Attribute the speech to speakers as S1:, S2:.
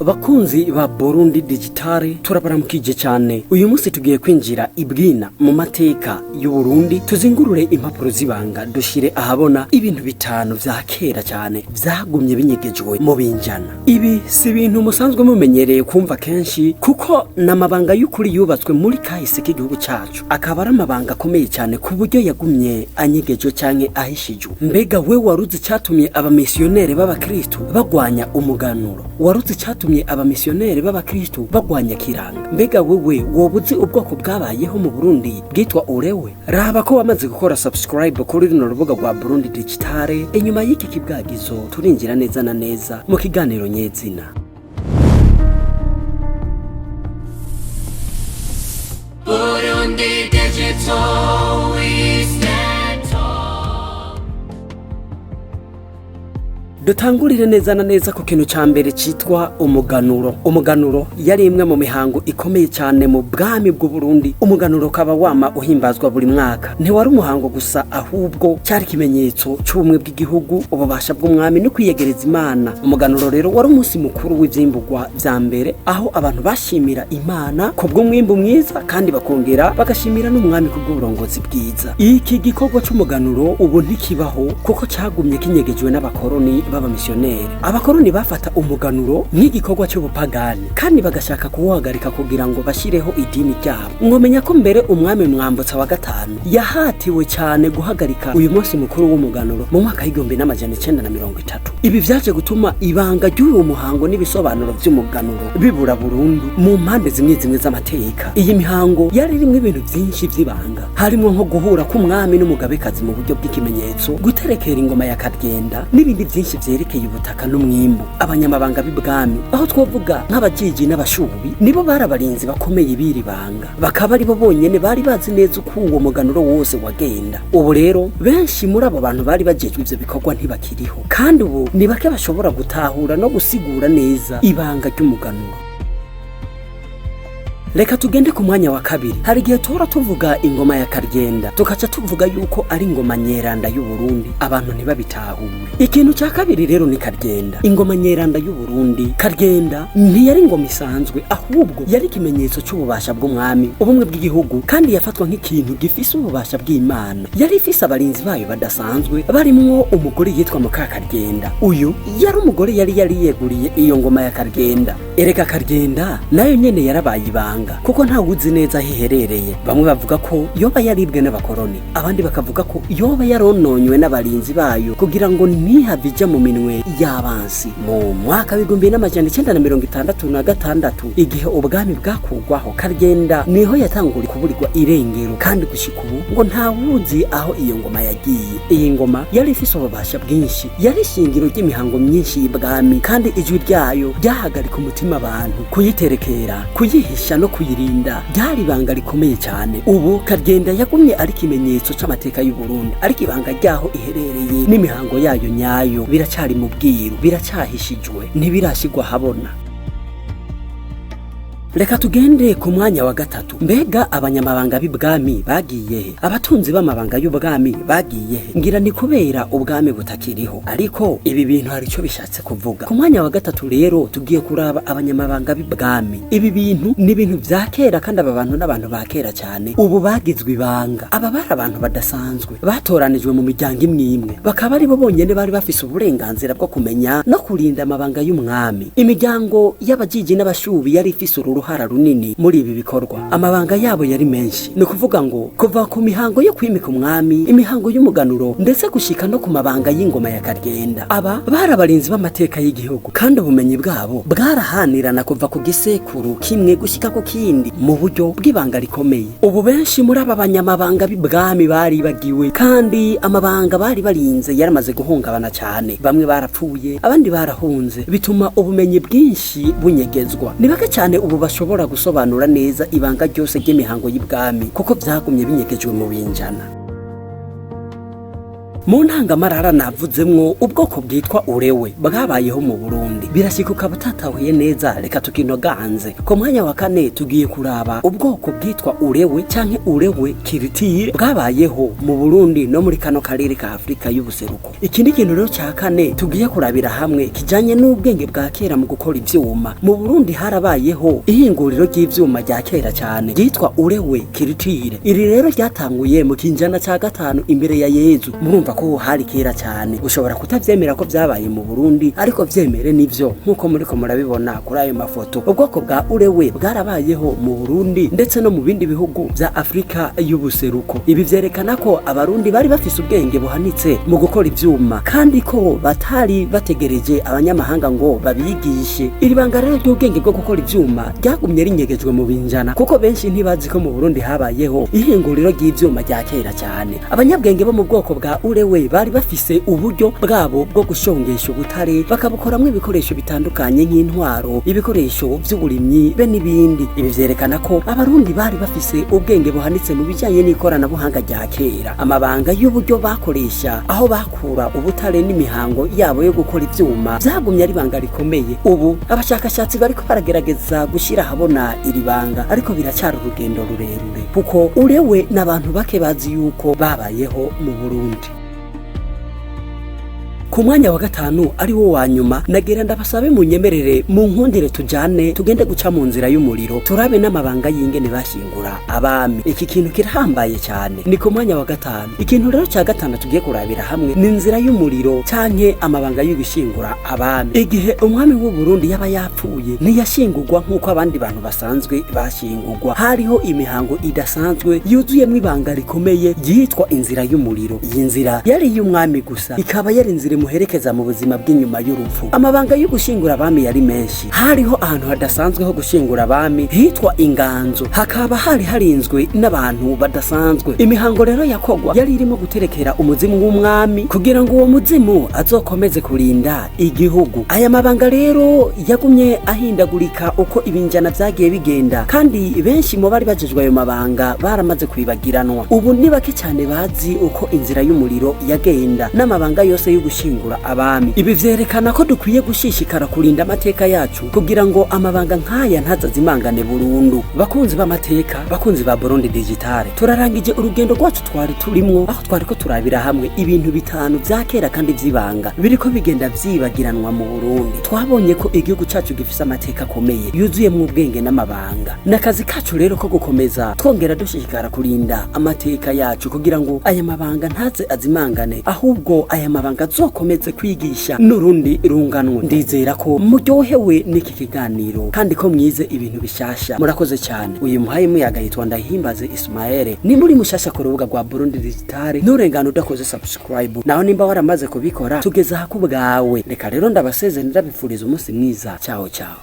S1: Bakunzi ba Burundi Digital, turabaramukije cyane. Uyu munsi tugiye kwinjira ibwina mu mateka y'u Burundi, tuzingurure impapuro z'ibanga, dushire ahabona ibintu bitanu vya kera cyane vyagumye binyegejwe mu binjana. Ibi si ibintu musanzwe mumenyereye kumva kenshi, kuko n'amabanga y'ukuri yubatswe muri kahise k'igihugu cacu, akaba ari amabanga akomeye cyane ku buryo yagumye anyegejwe canke ahishijwe. Mbega we waruzi icatumye abamisiyoneri b'abakristu bagwanya umuganuro? Waruzi icatumye abamisiyoneri b'abakristu bagwanya kiranga? Mbega wewe woba uzi ubwoko bwabayeho mu Burundi bwitwa urewe? Raba ko wamaze gukora subscribe kuri runo rubuga rwa Burundi Digital. Inyuma y'iki kibwagizo turinjira neza na neza mu kiganiro nyezina.
S2: Burundi Digital, we stand tall.
S1: Dutangurire neza na neza ku kintu ca mbere citwa umuganuro. Umuganuro yari imwe mu mihango ikomeye cyane mu bwami bw'u Burundi. Umuganuro ukaba wama uhimbazwa buri mwaka. Ntiwari umuhango gusa, ahubwo cyari ikimenyetso c'ubumwe bw'igihugu, ububasha bw'umwami no kwiyegereza Imana. Umuganuro rero wari umunsi mukuru w'ivyimbugwa vya mbere, aho abantu bashimira Imana ku bw'umwimbu mwiza kandi bakongera bagashimira n'umwami ku bw'uburongozi bwiza. Iki gikorwa c'umuganuro ubu ntikibaho, kuko cagumye kinyegejwe n'abakoroni b'abamisiyoneri. Abakoroni bafata umuganuro nk'igikorwa cy'ubupagani kandi bagashaka kuwuhagarika kugira ngo bashireho idini ryabo. Mwomenya ko mbere umwami Mwambutsa wa gatanu yahatiwe cyane guhagarika uyu munsi mukuru w'umuganuro mu mwaka w'1930. Ibi vyaje gutuma ibanga ry'uyu muhango n'ibisobanuro vy'umuganuro bibura burundu mu mpande zimwe zimwe z'amateka. Iyi mihango yari irimwo ibintu vyinshi vy'ibanga, harimwo nko guhura k'umwami n'umugabekazi mu buryo bw'ikimenyetso, guterekera ingoma ya Karyenda n'ibindi vyinshi vyerekeye ubutaka n'umwimbu. Abanyamabanga b'ibwami, aho twovuga nk'abajiji n'abashubi, nibo bari abarinzi bakomeye b'iri banga, bakaba aribo bonyene bari bazi neza uko uwo muganuro wose wagenda. Ubu rero benshi muri abo bantu bari bajejwe ivyo bikorwa ntibakiriho, kandi ubu ni bake bashobora gutahura no gusigura neza ibanga ry'umuganuro. Reka tugende ku mwanya wa kabiri. Hari igihe tuhora tuvuga ingoma ya Karyenda, tukaca tuvuga yuko ari ingoma nyeranda y'u Burundi, abantu ntibabitahure. Ikintu cya kabiri rero ni Karyenda, ingoma nyeranda y'u Burundi. Karyenda ntiyari ingoma isanzwe, ahubwo yari ikimenyetso cy'ububasha bw'umwami, ubumwe bw'igihugu, kandi yafatwa nk'ikintu gifise ububasha bw'Imana. Yari ifise abarinzi bayo badasanzwe, barimwo umugore yitwa Mukakaryenda. Uyu yari umugore yari yariyeguriye iyo ngoma ya Karyenda. Erega Karyenda nayo nyene yarabaye ibanga, kuko ntawuzi neza aho iherereye. Bamwe bavuga ko yoba yaribwe n'abakoroni, abandi bakavuga ko yoba yarononywe n'abarinzi bayo kugira ngo ntihave ija mu minwe y'abansi. Mu mwaka w'1966, igihe ubwami bwakugwaho, Karyenda niho yatanguriye kuburirwa irengero, kandi gushika ubu ngo ntawuzi aho iyo ngoma yagiye. Iyi ngoma yari ifise ububasha bwinshi, yari ishingiro ry'imihango myinshi y'ibwami, kandi ijwi ryayo ryahagarika umutima abantu. Kuyiterekera, kuyihisha no kuyirinda ryari ibanga rikomeye cyane. Ubu Karyenda yagumye ari ikimenyetso c'amateka y'u Burundi, ariko ibanga ryaho iherereye n'imihango yayo nyayo biracari mu bwiru, biracyahishijwe, ntibirashigwa habona. Reka tugende ku mwanya wa gatatu. Mbega abanyamabanga b'ibwami bagiye he? Abatunzi b'amabanga y'ubwami bagiye he? Ngira ni kubera ubwami butakiriho, ariko ibi bintu hari icyo bishatse kuvuga. Ku mwanya wa gatatu rero tugiye kuraba abanyamabanga b'ibwami. Ibi bintu ni ibintu vya kera, kandi aba bantu n'abantu ba kera cyane, ubu bagizwe ibanga. Aba bari abantu badasanzwe batoranijwe mu miryango imwe imwe, bakaba aribo bonyene bari bafise uburenganzira bwo kumenya no kurinda amabanga y'umwami. Imiryango y'abajiji n'abashubi yari ifise uru uruhara runini muri ibi bikorwa. Amabanga yabo yari menshi, ni ukuvuga ngo kuva ku mihango yo kwimika umwami, imihango y'umuganuro, ndetse gushika no ku mabanga y'ingoma ya Karyenda. Aba bari abarinzi b'amateka y'igihugu, kandi ubumenyi bwabo bwarahanirana kuva ku gisekuru kimwe gushika ku kindi mu buryo bw'ibanga rikomeye. Ubu benshi muri aba banyamabanga b'ibwami baribagiwe, kandi amabanga bari barinze yaramaze guhungabana cyane. Bamwe barapfuye, abandi barahunze, bituma ubumenyi bwinshi bunyegezwa. Ni bake cyane ubu bashobora gusobanura neza ibanga ryose ry'imihango y'ibwami, kuko byagumye binyegejwe mu binjana. Mu ntangamarara navuzemwo ubwoko bwitwa urewe bwabayeho mu Burundi. Birashyika ukaba utatahuye neza, reka tukinoganze. Ku mwanya wa kane tugiye kuraba ubwoko bwitwa urewe canke urewe kiritire bwabayeho mu Burundi no muri kano karere ka Afurika y'ubuseruko. Ikindi kintu rero cya kane tugiye kurabira hamwe kijanye n'ubwenge bwa kera mu gukora ivyuma. Mu Burundi harabayeho ihinguriro ry'ivyuma rya kera cyane ryitwa urewe kiritire. Iri rero ryatanguye mu kinjana ca gatanu imbere ya Yezu. Murumva ko hari kera cyane. Ushobora kutavyemera ko vyabaye mu Burundi, ariko vyemere nivyo, nkuko muriko murabibona kuri ayo mafoto. Ubwoko bwa urewe bwarabayeho mu Burundi ndetse no mu bindi bihugu vya Afurika y'ubuseruko. Ibi vyerekana ko abarundi bari bafise ubwenge buhanitse mu gukora ivyuma, kandi ko batari bategereje abanyamahanga ngo babigishe. Iri banga rero ry'ubwenge bwo gukora ivyuma ryagumye rinyegejwe mu binjana, kuko benshi ntibazi ko mu Burundi habayeho ihinguriro ry'ivyuma rya kera cyane. Abanyabwenge bo mu bwoko bwa urewe bari bafise uburyo bwabo bwo gushongesha ubutare, bakabukoramwo ibikoresho bitandukanye nk'intwaro, ibikoresho vy'uburimyi be n'ibindi. Ibi vyerekana ko abarundi bari bafise ubwenge buhanitse mu bijanye n'ikoranabuhanga rya kera. Amabanga y'uburyo bakoresha aho bakura ubutare n'imihango yabo yo gukora ivyuma vyagumye ari ibanga rikomeye. Ubu abashakashatsi bariko baragerageza gushira ahabona iri banga, ariko biracyari urugendo rurerure, kuko urewe n'abantu bake bazi yuko babayeho mu Burundi. Ku mwanya wa gatanu ari wo wa nyuma, nagira ndabasabe munyemerere mu nkundire tujane tugende guca mu nzira y'umuriro, turabe n'amabanga y'ingene bashingura abami. Iki kintu kirahambaye cyane. Ni ku mwanya wa gatanu. Ikintu rero cya gatanu tugiye kurabira hamwe ni inzira y'umuriro canke amabanga y'ugushingura abami. Igihe umwami w'u Burundi yaba yapfuye, ntiyashingurwa nk'uko abandi bantu basanzwe bashingurwa. Hariho imihango idasanzwe yuzuyemwo ibanga rikomeye yitwa inzira y'umuriro. Iyi nzira yari iy'umwami gusa, ikaba yari inzira imuherekeza mu buzima bw'inyuma y'urupfu. Amabanga yo gushingura abami yari menshi. Hariho ahantu hadasanzwe ho gushingura abami hitwa inganzo, hakaba hari harinzwe n'abantu badasanzwe. Imihango rero yakogwa yari irimo guterekera umuzimu w'umwami kugira ngo uwo muzimu azokomeze kurinda igihugu. Aya mabanga rero yagumye ahindagurika uko ibinjana vyagiye bigenda, kandi benshi mu bari bajejwe ayo mabanga baramaze kwibagiranwa. Ubu ni bake cyane bazi uko inzira y'umuriro yagenda n'amabanga yose yo gushingura abami. Ibi vyerekana ko dukwiye gushishikara kurinda amateka yacu kugira ngo amabanga nk'aya ntazazimangane burundu. Bakunzi b'amateka, bakunzi ba Burundi Digitale, turarangije urugendo rwacu twari turimwo, aho twariko turabira hamwe ibintu bitanu vya kera kandi vy'ibanga biriko bigenda vyibagiranwa mu Burundi. Twabonye ko igihugu cacu gifise amateka akomeye yuzuyemwo ubwenge n'amabanga. N'akazi kacu rero ko gukomeza twongera dushishikara kurinda amateka yacu kugira ngo aya mabanga ntaze azimangane, ahubwo aya mabanga azokomeze kwigisha n'urundi runganwe. Ndizera ko muryohewe n'iki kiganiro kandi ko mwize ibintu bishasha. Murakoze cyane. Uyu muhaye muyaga yitwa Ndahimbaze Ismael. Nimba uri mushasha ku rubuga rwa Burundi Digitale, nturengane udakoze subscribe. Naho nimba waramaze kubikora, tugeze aha ku bwawe. Reka rero ndabasezere, ndabifuriza umunsi mwiza. Ciao ciao.